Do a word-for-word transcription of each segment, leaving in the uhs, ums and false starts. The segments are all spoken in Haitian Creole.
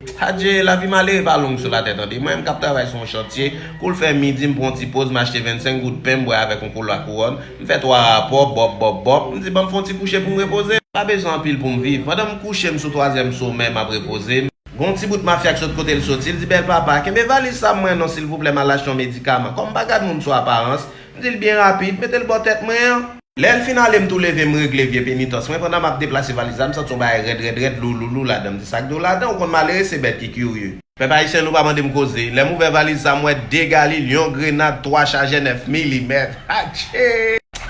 Adje, lavi malere pa long sou latè, tande. Mwen menm k ap travay sou yon chantye, kou l fè midi, m pran yon ti poz, m achte vennsenk goud pen, m bwè avèk yon kola kouwòn, m fè twa rapò, bòp, bòp, bòp. M di, ban m fè yon ti kouche pou m repoze. Pa bezwen anpil pou m viv. Pandan m kouche, m sou twazyèm somè, m ap repoze. Gon ti bout mafya k sot kote l soti, l di, bèl papa, kenbe valiz sa mwen non, silvouplè, m al achte yon medikaman. Kòm m pa gad moun sou aparans, m di l byen rapid, mete l bò tèt mwen an. Lè l fin ale, m tou leve, m regle vye penitans mwen. Pandan m ap deplase valiz la, m santi yon bagay rèd, rèd, rèd, lou, lou, lou ladan. M di, sa k dou ladan? Ou konn malere, se bèt ki kirye. Pèp ayisyen, nou pa mande m koze. Lè m ouvè valiz sa, m wè de galil, yon grenad, twa chajè nèf milimèt. Adje!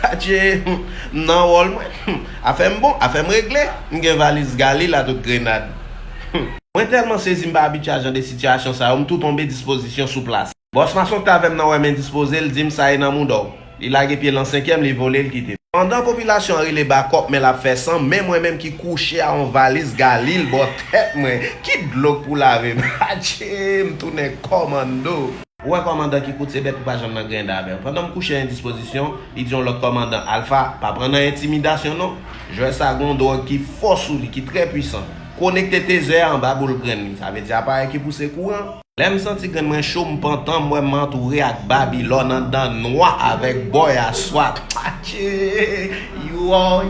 Adje! M nan wòl mwen. Afè m bon, afè m regle. M gen valiz galil a tout grenad. Mwen tèlman sezi, m pa abitye a jan de sitiyasyon sa yo, m tou tonbe dispozisyon sou plas. Bòs mason k t avè m nan wè m endispoze, l di m sa e nan mouda w. Li lage pye l an senkyèm, li vole, l kite m. Pandan popilasyon an rele bakòp, men l ap fè san, men mwen menm ki kouche a yon valiz galil bò tèt mwen. Ki dlo k pou lave m? Adje, m tounen kòmando. Ou wè kòmandan ki kout se bèt ou pa janm nan grenn avè l. Pandan m kouche endispozisyon, li di yon lòt kòmandan, Alfa, pa pran nan entimidasyon non. Jwè sa gon dwòg ki fò sou li, ki trè pwisan. Konekte tezè a anba boul grenn li. Sa vle di aparèy ki pouse kouran. Lè m santi grenn mwen cho, m pantan, m wè m antoure ak Babilòn anndan nwa avèk bòy a swat. Atche! You are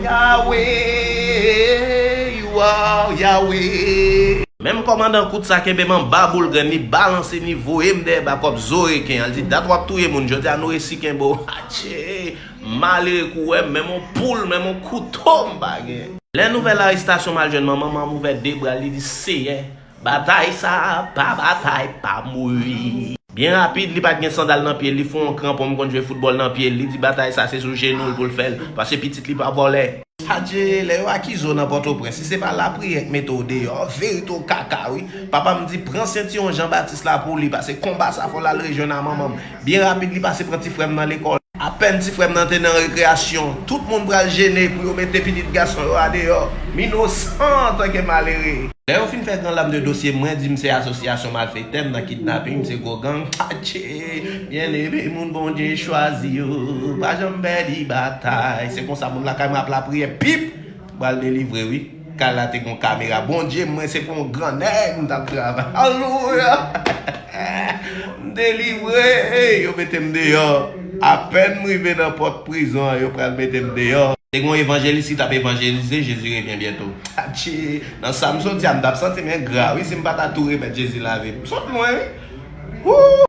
Yahweh, you are Yahweh. Menm kòmandan kout sa kenbe m anba boul grenn li, balanse m, li voye m dèyè bakòp zo reken an. Li di, dat w ap touye moun, jodi a nou resi kenbe w. Atche! Malere kou wè m, menm on poul, menm on kouto m pa gen. Lè nouvèl arestasyon m al jwenn manman m, manman m ouvè de bra l, li di, Seyè, batay sa a pa batay pa m wi. Byen rapid, li pa t gen sandal nan pye l, li fè yon kranpon, m konn jwe foutbòl nan pye l, li di batay sa se sou jenou l pou l fè l, paske pitit li pa vòlè. Adje, lè yo akize w nan Pòtoprens, si se pa lapriyè k mete w deyò, verite w kaka wi. Papa m di, pran sentiwon Jan Batis la pou li, paske konba sa fò l al rejwenn a manman m. Byen rapid, li pase pran ti frè m nan lekòl. Apèn ti frè m nan te nan rekreyasyon, tout moun pral jene pou yo mete pitit gason yo a deyò. M inosan antanke malere. Lè yo fin fè gran lam de dosye, mwen di m se asosyasyon malfektè, m nan kidnaping, m se gwo gang. Atche! Byeneme moun Bondye chwazi yo, pa janm pèdi batay. Se konsa moun lakay mwen ap lapriyè, pip! M pral delivre wi. Kay la te gon kamera. Bondye, mwen se pou yon gran nèg m t ap travay. Alelouya! M delivre, yo mete m deyò. Apèn m rive nan pòt prizon an, yo pral mete m deyò. Te gon evanjelis ki t ap evanjelize, Jezi revyen byento. Atche, nan sa m soti a, m t ap santi m engra wi, si m pa ta tou remèt Jezi lavi m. M sot lwen wi. Woo!